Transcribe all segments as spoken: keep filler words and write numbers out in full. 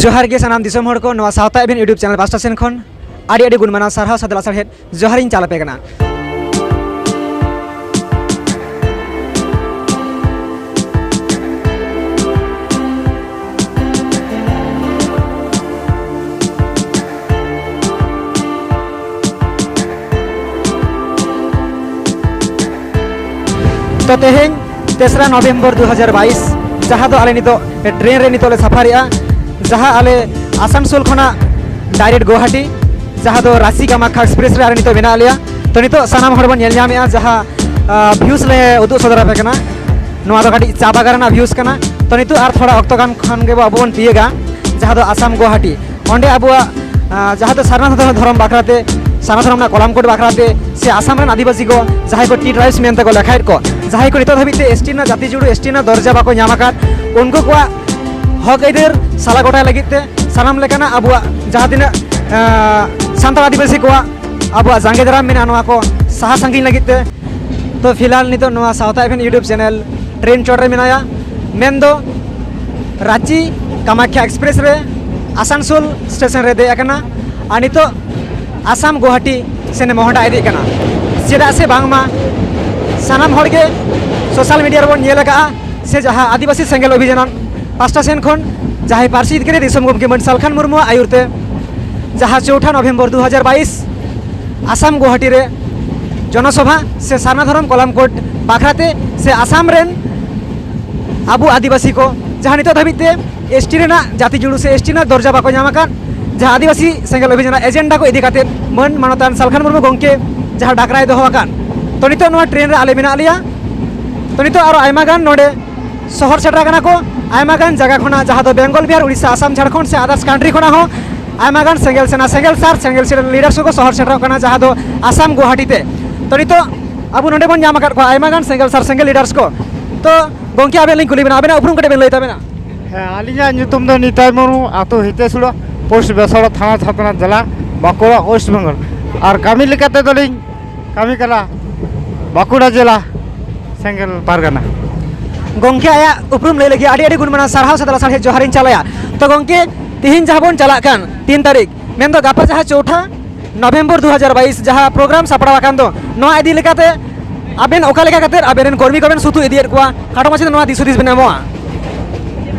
ᱡᱚᱦᱟᱨ ᱜᱮ ᱥᱟᱱᱟᱢ ᱫᱤᱥᱚᱢ ᱦᱚᱲ ᱠᱚ, ᱱᱚᱣᱟ ᱥᱟᱶᱛᱟ ᱮᱵᱷᱮᱱ YouTube ᱪᱮᱱᱮᱞ ᱯᱟᱥᱴᱟ ᱥᱮᱱ ᱠᱷᱚᱱ ᱟᱹᱰᱤ ᱟᱹᱰᱤ ᱜᱩᱱ ᱢᱟᱱᱟᱣ ᱥᱟᱨᱦᱟᱣ ᱥᱟᱛᱮ ᱞᱟᱥᱟᱲᱦᱮᱫ ᱡᱚᱦᱟᱨᱤᱧ ᱪᱟᱞ ᱟᱯᱮ ᱠᱟᱱᱟ᱾ ᱛᱚ ᱛᱮᱦᱮᱧ ᱛᱮᱥᱨᱟ ᱱᱚᱵᱷᱮᱢᱵᱚᱨ ᱫᱩ ᱦᱟᱡᱟᱨ ᱵᱟᱭᱤᱥ, ᱡᱟᱦᱟᱸ ᱫᱚ ᱟᱞᱮ ᱱᱤᱛᱚᱜ ᱴᱨᱮᱱ ᱨᱮ ᱱᱤᱛᱚᱜ ᱞᱮ ᱥᱟᱯᱷᱟᱨᱮᱜᱼᱟ, ᱡᱟᱦᱟᱸ ᱟᱞᱮ ᱟᱥᱟᱱᱥᱳᱞ ᱠᱷᱚᱱᱟᱜ ᱰᱟᱭᱨᱮᱠᱴ ᱜᱳᱦᱟᱴᱤ, ᱡᱟᱦᱟᱸ ᱫᱚ ᱨᱟᱸᱪᱤ ᱠᱟᱢᱟᱠᱠᱷᱟ ᱮᱠᱥᱯᱨᱮᱥ ᱨᱮ ᱟᱞᱮ ᱱᱤᱛᱚᱜ ᱢᱮᱱᱟᱜ ᱞᱮᱭᱟ᱾ ᱛᱚ ᱱᱤᱛᱚᱜ ᱥᱟᱱᱟᱢ ᱦᱚᱲ ᱵᱚᱱ ᱧᱮᱞ ᱧᱟᱢᱮᱜᱼᱟ, ᱡᱟᱦᱟᱸ ᱵᱷᱤᱭᱩᱥ ᱞᱮ ᱩᱫᱩᱜ ᱥᱚᱫᱚᱨ ᱟᱯᱮ ᱠᱟᱱᱟ, ᱱᱚᱣᱟ ᱫᱚ ᱠᱟᱹᱴᱤᱡ ᱪᱟ ᱵᱟᱜᱟᱱ ᱨᱮᱱᱟᱜ ᱵᱷᱤᱭᱩᱥ ᱠᱟᱱᱟ᱾ ᱛᱚ ᱱᱤᱛᱚᱜ ᱟᱨ ᱛᱷᱚᱲᱟ ᱚᱠᱛᱚ ᱜᱟᱱ ᱠᱷᱟᱱ ᱜᱮ ᱟᱵᱚ ᱵᱚᱱ ᱛᱤᱭᱟᱹᱜᱟ ᱡᱟᱦᱟᱸ ᱫᱚ ᱟᱥᱟᱢ ᱜᱳᱦᱟᱴᱤ᱾ ᱚᱸᱰᱮ ᱟᱵᱚᱣᱟᱜ, ᱟᱸ, ᱡᱟᱦᱟᱸ ᱫᱚ ᱥᱟᱨᱱᱟ ᱫᱷᱚᱨᱚᱢ ᱵᱟᱠᱷᱨᱟ ᱛᱮ, ᱥᱟᱨᱱᱟ ᱫᱷᱚᱨᱚᱢ ᱨᱮᱱᱟᱜ ᱠᱚᱞᱟᱢ ᱠᱳᱰ ᱵᱟᱠᱷᱨᱟ ᱛᱮ, ᱥᱮ ᱟᱥᱟᱢ ᱨᱮᱱ ᱟᱹᱫᱤᱵᱟᱹᱥᱤ ᱠᱚ ᱡᱟᱦᱟᱸᱭ ᱠᱚ ᱴᱤ ᱴᱨᱟᱭᱤᱵᱥ ᱢᱮᱱᱛᱮ ᱠᱚ ᱞᱮᱠᱷᱟᱭᱮᱫ ᱠᱚ, ᱡᱟᱦᱟᱸᱭ ᱠᱚ ᱱᱤᱛᱚᱜ ᱫᱷᱟᱹᱵᱤᱡ ᱛᱮ ᱮᱥ ᱴᱤ ᱨᱮᱱᱟᱜ ᱡᱟᱹᱛᱤ ᱡᱩᱲᱩ, ᱮᱥ ᱴᱤ ᱨᱮᱱᱟᱜ ᱫᱚᱨᱡᱟ ᱵᱟᱠᱚ ᱧᱟᱢ ᱟᱠᱟᱫ, ᱩᱱᱠᱩ ᱠᱚᱣᱟᱜ ᱦᱚᱠ ᱟᱹᱭᱫᱟᱹᱨ ᱥᱟᱞᱟ ᱜᱚᱴᱟᱭ ᱞᱟᱹᱜᱤᱫ ᱛᱮ, ᱥᱟᱱᱟᱢ ᱞᱮᱠᱟᱱᱟᱜ ᱟᱵᱚᱣᱟᱜ ᱡᱟᱦᱟᱸ ᱛᱤᱱᱟᱹᱜ, ᱟᱸ, ᱥᱟᱱᱛᱟᱲ ᱟᱹᱫᱤᱵᱟᱹᱥᱤ ᱠᱚᱣᱟᱜ ᱟᱵᱚᱣᱟᱜ ᱡᱟᱸᱜᱮ ᱫᱟᱨᱟᱢ ᱢᱮᱱᱟᱜᱼᱟ, ᱱᱚᱣᱟ ᱠᱚ ᱥᱟᱦᱟ ᱥᱟᱺᱜᱤᱧ ᱞᱟᱹᱜᱤᱫ ᱛᱮ᱾ ᱛᱚ ᱯᱷᱤᱞᱦᱟᱞ ᱱᱤᱛᱚᱜ ᱱᱚᱣᱟ ᱥᱟᱶᱛᱟ ᱮᱵᱷᱮᱱ YouTube ᱪᱮᱱᱮᱞ ᱴᱨᱮᱱ ᱪᱚᱴ ᱨᱮ ᱢᱮᱱᱟᱭᱟ, ᱢᱮᱱᱫᱚ ᱨᱟᱸᱪᱤ ᱠᱟᱢᱟᱠᱠᱷᱟ ᱮᱠᱥᱯᱨᱮᱥ ᱨᱮ ᱟᱥᱟᱱᱥᱳᱞ ᱥᱴᱮᱥᱚᱱ ᱨᱮ ᱫᱮᱡ ᱟᱠᱟᱱᱟ ᱟᱨ ᱱᱤᱛᱚᱜ ᱟᱥᱟᱢ ᱜᱳᱦᱟᱴᱤ ᱥᱮᱱᱮ ᱢᱚᱦᱰᱟ ᱤᱫᱤᱜ ᱠᱟᱱᱟ᱾ ᱪᱮᱫᱟᱜ ᱥᱮ ᱵᱟᱝᱢᱟ ᱥᱟᱱᱟᱢ ᱦᱚᱲ ᱜᱮ ᱥᱳᱥᱟᱞ ᱢᱤᱰᱤᱭᱟ ᱨᱮᱵᱚᱱ ᱧᱮᱞ ᱟᱠᱟᱫᱼᱟ, ᱥᱮ ᱡᱟᱦᱟᱸ ᱟᱹᱫᱤᱵᱟᱹᱥᱤ ᱥᱮᱸᱜᱮᱞ ᱚᱵᱷᱤᱡᱟᱱ ᱯᱟᱥᱴᱟ ᱥᱮᱱ ᱠᱷᱚᱱ ᱡᱟᱦᱟᱸᱭ ᱯᱟᱹᱨᱥᱤ ᱡᱤᱛᱠᱟᱹᱨᱤᱭᱟᱹ ᱫᱤᱥᱚᱢ ᱜᱚᱢᱠᱮ ᱢᱟᱹᱱ ᱥᱟᱞᱠᱷᱟᱱ ᱢᱩᱨᱢᱩᱣᱟᱜ ᱟᱹᱭᱩᱨ ᱛᱮ ᱡᱟᱦᱟᱸ ᱪᱳᱣᱴᱷᱟ ᱱᱚᱵᱷᱮᱢᱵᱚᱨ ᱫᱩ ᱦᱟᱡᱟᱨ ᱵᱟᱭᱤᱥ ᱟᱥᱟᱢ ᱜᱳᱦᱟᱴᱤ ᱨᱮ ᱡᱚᱱᱚᱥᱚᱵᱷᱟ ᱥᱮ ᱥᱟᱨᱱᱟ ᱫᱷᱚᱨᱚᱢ ᱠᱚᱞᱟᱢ ᱠᱳᱰ ᱵᱟᱠᱷᱨᱟᱛᱮ ᱥᱮ ᱟᱥᱟᱢ ᱨᱮᱱ ᱟᱵᱚ ᱟᱹᱫᱤᱵᱟᱹᱥᱤ ᱠᱚ ᱡᱟᱦᱟᱸ ᱱᱤᱛᱚᱜ ᱫᱷᱟᱹᱵᱤᱡ ᱛᱮ ᱮᱥ ᱴᱤ ᱨᱮᱱᱟᱜ ᱡᱟᱹᱛᱤ ᱡᱩᱲᱩ ᱥᱮ ᱮᱥ ᱴᱤ ᱨᱮᱱᱟᱜ ᱫᱚᱨᱡᱟ ᱵᱟᱠᱚ ᱧᱟᱢ ᱟᱠᱟᱫ, ᱡᱟᱦᱟᱸ ᱟᱹᱫᱤᱵᱟᱹᱥᱤ ᱥᱮᱸᱜᱮᱞ ᱚᱵᱷᱤᱡᱟᱱᱟᱜ ᱮᱡᱮᱱᱰᱟ ᱠᱚ ᱤᱫᱤ ᱠᱟᱛᱮ ᱢᱟᱹᱱ ᱢᱟᱱᱚᱛᱟᱱ ᱥᱟᱞᱠᱷᱟᱱ ᱢᱩᱨᱢᱩ ᱜᱚᱢᱠᱮ ᱡᱟᱦᱟᱸ ᱰᱟᱠᱨᱟᱭ ᱫᱚᱦᱚ ᱟᱠᱟᱫ, ᱛᱚ ᱱᱤᱛᱚᱜ ᱱᱚᱣᱟ ᱴᱨᱮᱱ ᱨᱮ ᱟᱞᱮ ᱢᱮᱱᱟᱜ ᱞᱮᱭᱟ᱾ ᱛᱚ ᱱᱤᱛᱚᱜ ᱟᱨᱚ ᱟᱭᱢᱟ ᱜᱟᱱ ᱱᱚᱰᱮ ᱥᱚᱦᱚᱨ ᱥᱮᱴᱮᱨ ᱟᱠᱟᱱᱟ ᱠᱚ ᱟᱭᱢᱟ ᱜᱟᱱ ᱡᱟᱭᱜᱟ ᱠᱷᱚᱱᱟᱜ, ᱡᱟᱦᱟᱸ ᱫᱚ ᱵᱮᱝᱜᱚᱞ, ᱵᱤᱦᱟᱨ, ᱩᱲᱤᱥᱥᱟ, ᱟᱥᱟᱢ, ᱡᱷᱟᱲᱠᱷᱚᱸᱰ ᱥᱮ ᱟᱫᱟᱨᱥ ᱠᱟᱱᱴᱨᱤ ᱠᱷᱚᱱᱟᱜ ᱦᱚᱸ ᱟᱭᱢᱟ ᱜᱟᱱ ᱥᱮᱸᱜᱮᱞ ᱥᱮᱱᱟ, ᱥᱮᱸᱜᱮᱞ ᱥᱟᱨ, ᱥᱮᱸᱜᱮᱞ ᱥᱮᱱᱟ ᱞᱤᱰᱟᱨᱥ ᱠᱚᱠᱚ ᱥᱚᱦᱚᱨ ᱥᱮᱴᱮᱨᱚᱜ ᱠᱟᱱᱟ, ᱡᱟᱦᱟᱸ ᱫᱚ ᱟᱥᱟᱢ ᱜᱳᱦᱟᱴᱤ ᱛᱮ᱾ ᱛᱚ ᱱᱤᱛᱚᱜ ᱟᱵᱚ ᱱᱚᱰᱮ ᱵᱚᱱ ᱧᱟᱢ ᱟᱠᱟᱫ ᱠᱚᱣᱟ ᱟᱭᱢᱟ ᱜᱟᱱ ᱥᱮᱸᱜᱮᱞ ᱥᱟᱨ, ᱥᱮᱸᱜᱮᱞ ᱞᱤᱰᱟᱨᱥ ᱠᱚ᱾ ᱛᱚ ᱜᱚᱢᱠᱮ, ᱟᱵᱮᱱ ᱞᱤᱧ ᱠᱩᱞᱤ ᱵᱮᱱᱟ, ᱟᱵᱮᱱᱟᱜ ᱩᱯᱨᱩᱢ ᱠᱟᱹᱴᱤᱡ ᱵᱮᱱ ᱞᱟᱹᱭ ᱛᱟᱵᱮᱱᱟ? ᱦᱮᱸ, ᱟᱹᱞᱤᱧᱟᱜ ᱧᱩᱛᱩᱢ ᱫᱚ ᱱᱤᱛᱟᱭ ᱢᱩᱨᱢᱩ, ᱟᱹᱛᱩ ᱦᱤᱛᱮᱥᱩᱲᱟ, ᱯᱳᱥᱴ ᱵᱮᱥᱟᱲᱟ, ᱛᱷᱟᱱᱟ ᱪᱷᱟᱛᱱᱟ, ᱡᱮᱞᱟ ᱵᱟᱸᱠᱩᱲᱟ, ᱳᱭᱮᱥᱴ ᱵᱮᱝᱜᱚᱞ᱾ ᱟᱨ ᱠᱟᱹᱢᱤ ᱞᱮᱠᱟ ᱛᱮᱫᱚᱞᱤᱧ ᱠᱟᱹᱢᱤ ᱠᱟᱱᱟ ᱵᱟᱸᱠᱩᱲᱟ ᱡᱮᱞᱟ ᱥᱮᱸᱜᱮᱞ ᱯᱟᱨᱜᱟᱱᱟ᱾ ᱜᱚᱢᱠᱮ ᱟᱭᱟᱜ ᱩᱯᱨᱩᱢ ᱞᱟᱹᱭ ᱞᱟᱹᱜᱤᱫ ᱟᱹᱰᱤ ᱟᱹᱰᱤ ᱜᱩᱱ ᱢᱟᱱᱟᱣ ᱥᱟᱨᱦᱟᱣ ᱥᱟᱛᱮ ᱞᱟᱥᱟᱲᱦᱮᱫ ᱡᱚᱦᱟᱨᱤᱧ ᱪᱟᱞᱟᱭᱟ᱾ ᱛᱚ ᱜᱚᱢᱠᱮ, ᱛᱤᱦᱤᱧ ᱡᱟᱦᱟᱸ ᱵᱚᱱ ᱪᱟᱞᱟᱜ ᱠᱟᱱ ᱛᱤᱱ ᱛᱟᱹᱨᱤᱠᱷ, ᱢᱮᱱᱫᱚ ᱜᱟᱯᱟ ᱡᱟᱦᱟᱸ ᱪᱳᱣᱴᱷᱟ ᱱᱚᱵᱷᱮᱢᱵᱚᱨ ᱫᱩ ᱦᱟᱡᱟᱨ ᱵᱟᱭᱤᱥ, ᱡᱟᱦᱟᱸ ᱯᱨᱳᱜᱨᱟᱢ ᱥᱟᱯᱲᱟᱣ ᱟᱠᱟᱱ ᱫᱚ, ᱱᱚᱣᱟ ᱤᱫᱤ ᱞᱮᱠᱟᱛᱮ ᱟᱵᱮᱱ ᱚᱠᱟ ᱞᱮᱠᱟ ᱠᱟᱛᱮ ᱟᱵᱮᱱ ᱨᱮᱱ ᱠᱚᱨᱢᱤ ᱠᱚᱵᱮᱱ ᱥᱩᱛᱩᱜ ᱤᱫᱤᱭᱮᱫ ᱠᱚᱣᱟ, ᱠᱷᱟᱴᱚ ᱢᱟᱪᱷᱟ ᱛᱮ ᱱᱚᱣᱟ ᱫᱤᱥ ᱦᱩᱫᱤᱥ ᱵᱮᱱ ᱮᱢᱚᱜᱼᱟ?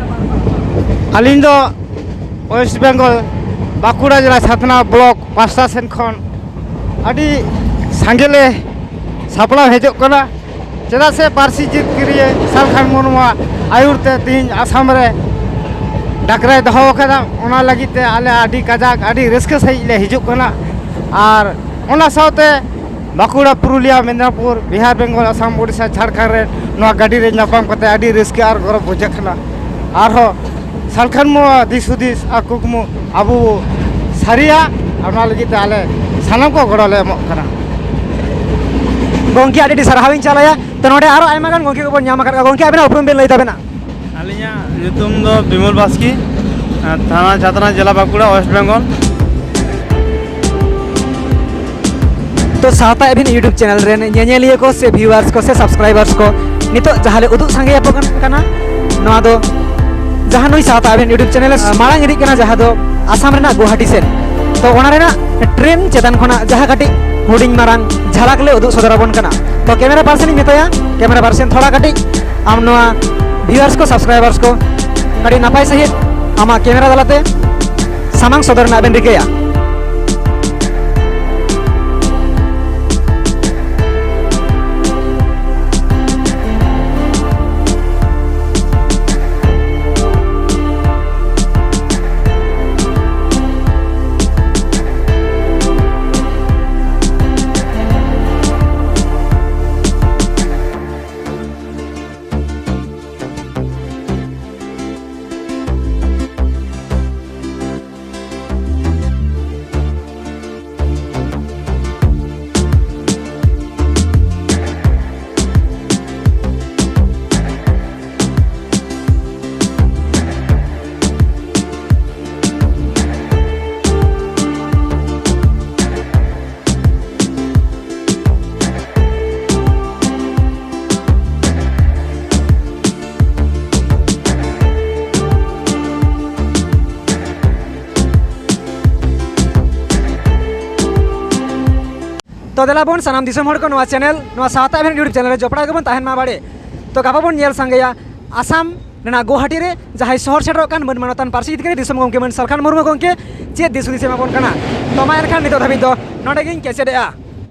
ᱟᱹᱞᱤᱧ ᱫᱚ ᱳᱭᱮᱥᱴ ᱵᱮᱝᱜᱚᱞ ᱵᱟᱸᱠᱩᱲᱟ ᱡᱮᱞᱟ ᱥᱟᱛᱱᱟ ᱵᱞᱚᱠ ᱯᱟᱥᱴᱟ ᱥᱮᱱ ᱠᱷᱚᱱ ᱟᱹᱰᱤ ᱥᱟᱸᱜᱮ ᱞᱮ ᱥᱟᱯᱲᱟᱣ ᱦᱮᱡᱚᱜ ᱠᱟᱱᱟ᱾ ᱪᱮᱫᱟᱜ ᱥᱮ ᱯᱟᱹᱨᱥᱤ ᱡᱤᱛᱠᱟᱹᱨᱤᱭᱟᱹ ᱥᱟᱞᱠᱷᱟᱱ ᱢᱩᱨᱢᱩᱣᱟᱜ ᱟᱹᱭᱩᱨ ᱛᱮ ᱛᱮᱦᱮᱧ ᱟᱥᱟᱢ ᱨᱮ ᱰᱟᱠᱨᱟᱭ ᱫᱚᱦᱚ ᱟᱠᱟᱫᱟ, ᱚᱱᱟ ᱞᱟᱹᱜᱤᱫ ᱛᱮ ᱟᱞᱮ ᱟᱹᱰᱤ ᱠᱟᱡᱟᱠ, ᱟᱹᱰᱤ ᱨᱟᱹᱥᱠᱟᱹ ᱥᱟᱺᱦᱤᱡ ᱞᱮ ᱦᱤᱡᱩᱜ ᱠᱟᱱᱟ᱾ ᱟᱨ ᱚᱱᱟ ᱥᱟᱶᱛᱮ ᱵᱟᱸᱠᱩᱲᱟ, ᱯᱩᱨᱩᱞᱤᱭᱟ, ᱢᱮᱫᱽᱱᱟᱯᱩᱨ, ᱵᱤᱦᱟᱨ, ᱵᱮᱝᱜᱚᱞ, ᱟᱥᱟᱢ, ᱳᱰᱤᱥᱟ, ᱡᱷᱟᱲᱠᱷᱚᱸᱰ ᱨᱮ ᱱᱚᱣᱟ ᱜᱟᱹᱰᱤ ᱨᱮ ᱧᱟᱯᱟᱢ ᱠᱟᱛᱮ ᱟᱹᱰᱤ ᱨᱟᱹᱥᱠᱟᱹ ᱟᱨ ᱜᱚᱨᱚᱵᱽ ᱵᱩᱡᱷᱟᱹᱜ ᱠᱟᱱᱟ᱾ ᱟᱨᱦᱚᱸ ᱥᱟᱞᱠᱷᱟᱱ ᱢᱩᱨᱢᱩᱣᱟᱜ ᱫᱤᱥ ᱦᱩᱫᱤᱥ ᱟᱨ ᱠᱩᱠᱢᱩ ᱟᱵᱚ ᱵᱚ ᱥᱟᱹᱨᱤᱭᱟ, ᱟᱨ ᱚᱱᱟ ᱞᱟᱹᱜᱤᱫ ᱛᱮ ᱟᱞᱮ ᱥᱟᱱᱟᱢ ᱠᱚ ᱜᱚᱲᱚ ᱞᱮ ᱮᱢᱚᱜ ᱠᱟᱱᱟ᱾ ᱜᱚᱢᱠᱮ, ᱟᱹᱰᱤ ᱟᱹᱰᱤ ᱥᱟᱨᱦᱟᱣ ᱤᱧ ᱪᱟᱞᱟᱭᱟ᱾ ᱛᱚ, ᱱᱚᱰᱮ ᱟᱨᱚ ᱟᱭᱢᱟ ᱜᱟᱱ ᱜᱚᱢᱠᱮ ᱠᱚᱵᱚᱱ ᱧᱟᱢ ᱟᱠᱟᱫ ᱠᱚᱣᱟ᱾ ᱜᱚᱢᱠᱮ, ᱟᱵᱮᱱᱟᱜ ᱩᱯᱨᱩᱢ ᱵᱮᱱ ᱞᱟᱹᱭ ᱛᱟᱵᱮᱱᱟ? ᱟᱹᱞᱤᱧᱟᱜ ᱧᱩᱛᱩᱢ ᱫᱚ ᱵᱤᱢᱚᱞ ᱵᱟᱥᱠᱮ, ᱟᱨ ᱛᱷᱟᱱᱟ ᱪᱷᱟᱛᱱᱟ, ᱡᱮᱞᱟ ᱵᱟᱸᱠᱩᱲᱟ, ᱳᱭᱮᱥᱴ ᱵᱮᱝᱜᱚᱞ᱾ ᱛᱚ, ᱥᱟᱶᱛᱟ ᱮᱵᱷᱮᱱ YouTube ᱪᱮᱱᱮᱞ ᱨᱮᱱ ᱧᱮᱧᱮᱞᱤᱭᱟᱹ ᱠᱚ ᱥᱮ viewers ᱠᱚ ᱥᱮ subscribers ᱠᱚ, ᱱᱤᱛᱚᱜ ᱡᱟᱦᱟᱸ ᱞᱮ ᱩᱫᱩᱜ ᱥᱟᱸᱜᱮ ᱟᱯᱮ ᱠᱟᱱᱟ, ᱱᱚᱣᱟ ᱫᱚ ᱡᱟᱦᱟᱸ ᱱᱩᱭ ᱥᱟᱶᱛᱟ ᱮᱵᱷᱮᱱ YouTube ᱪᱮᱱᱮᱞ ᱮ ᱢᱟᱲᱟᱝ ᱤᱫᱤᱜ ᱠᱟᱱᱟ, ᱡᱟᱦᱟᱸ ᱫᱚ ᱟᱥᱟᱢ ᱨᱮᱱᱟᱜ ᱜᱩᱣᱟᱦᱟᱴᱤ ᱥᱮᱫ᱾ ᱛᱚ, ᱚᱱᱟ ᱨᱮᱱᱟᱜ ᱴᱨᱮᱱ ᱪᱮᱛᱟᱱ ᱠᱷᱚᱱᱟᱜ ᱡᱟᱦᱟᱸ ᱠᱟᱹᱴᱤᱡ ᱦᱩᱰᱤᱧ ᱢᱟᱨᱟᱝ ᱡᱷᱟᱞᱟᱠ ᱞᱮ ᱩᱫᱩᱜ ᱥᱚᱫᱚᱨ ᱟᱵᱚᱱ ᱠᱟᱱᱟ᱾ ᱛᱚ, ᱠᱮᱢᱮᱨᱟ ᱯᱟᱨᱥᱚᱱ ᱤᱧ ᱢᱮᱛᱟᱭᱟ, ᱠᱮᱢᱮᱨᱟ ᱯᱟᱨᱥᱚᱱ, ᱛᱷᱚᱲᱟ ᱠᱟᱹᱴᱤᱡ ᱟᱢ ᱱᱚᱣᱟ viewers ᱠᱚ, subscribers ᱠᱚ ᱠᱟᱹᱴᱤᱡ ᱱᱟᱯᱟᱭ ᱥᱟᱺᱦᱤᱡ ᱟᱢᱟᱜ ᱠᱮᱢᱮᱨᱟ ᱛᱟᱞᱟᱛᱮ ᱥᱟᱢᱟᱝ ᱥᱚᱫᱚᱨ ᱨᱮᱱᱟᱜ ᱵᱮᱱ ᱨᱤᱠᱟᱹᱭᱟ᱾ ᱛᱚ ᱫᱮᱞᱟ ᱵᱚᱱ ᱥᱟᱱᱟᱢ ᱫᱤᱥᱚᱢ ᱦᱚᱲ ᱠᱚ ᱱᱚᱣᱟ ᱪᱮᱱᱮᱞ, ᱱᱚᱣᱟ ᱥᱟᱶᱛᱟ ᱮᱵᱷᱮᱱ ᱭᱩᱴᱩᱵᱽ ᱪᱮᱱᱮᱞ ᱨᱮ ᱡᱚᱯᱲᱟᱣ ᱜᱮᱵᱚᱱ ᱛᱟᱦᱮᱱ ᱢᱟ ᱵᱟᱲᱮ᱾ ᱛᱚ ᱜᱟᱯᱟ ᱵᱚᱱ ᱧᱮᱞ ᱥᱟᱸᱜᱮᱭᱟ ᱟᱥᱟᱢ ᱨᱮᱱᱟᱜ ᱜᱳᱦᱟᱴᱤ ᱨᱮ ᱡᱟᱦᱟᱸᱭ ᱥᱚᱦᱚᱨ ᱥᱮᱴᱮᱨᱚᱜ ᱠᱟᱱ ᱢᱟᱹᱱ ᱢᱟᱱᱚᱛᱟᱱ ᱯᱟᱹᱨᱥᱤ ᱡᱤᱛᱠᱟᱹᱨᱤ ᱫᱤᱥᱚᱢ ᱜᱚᱢᱠᱮ ᱢᱟᱹᱱ ᱥᱟᱞᱠᱷᱟᱱ ᱢᱩᱨᱢᱩ ᱜᱚᱢᱠᱮ ᱪᱮᱫ ᱫᱤᱥ ᱦᱩᱫᱤᱥ ᱮᱢᱟᱵᱚᱱ ᱠᱟᱱᱟ᱾ ᱛᱚ ᱢᱟ ᱮᱱᱠᱷᱟᱱ ᱱᱤᱛᱚᱜ ᱫᱷᱟᱹᱵᱤᱡ ᱫᱚ ᱱᱚᱰᱮ ᱜᱤᱧ ᱠᱮᱪᱮᱫᱮᱜᱼᱟ᱾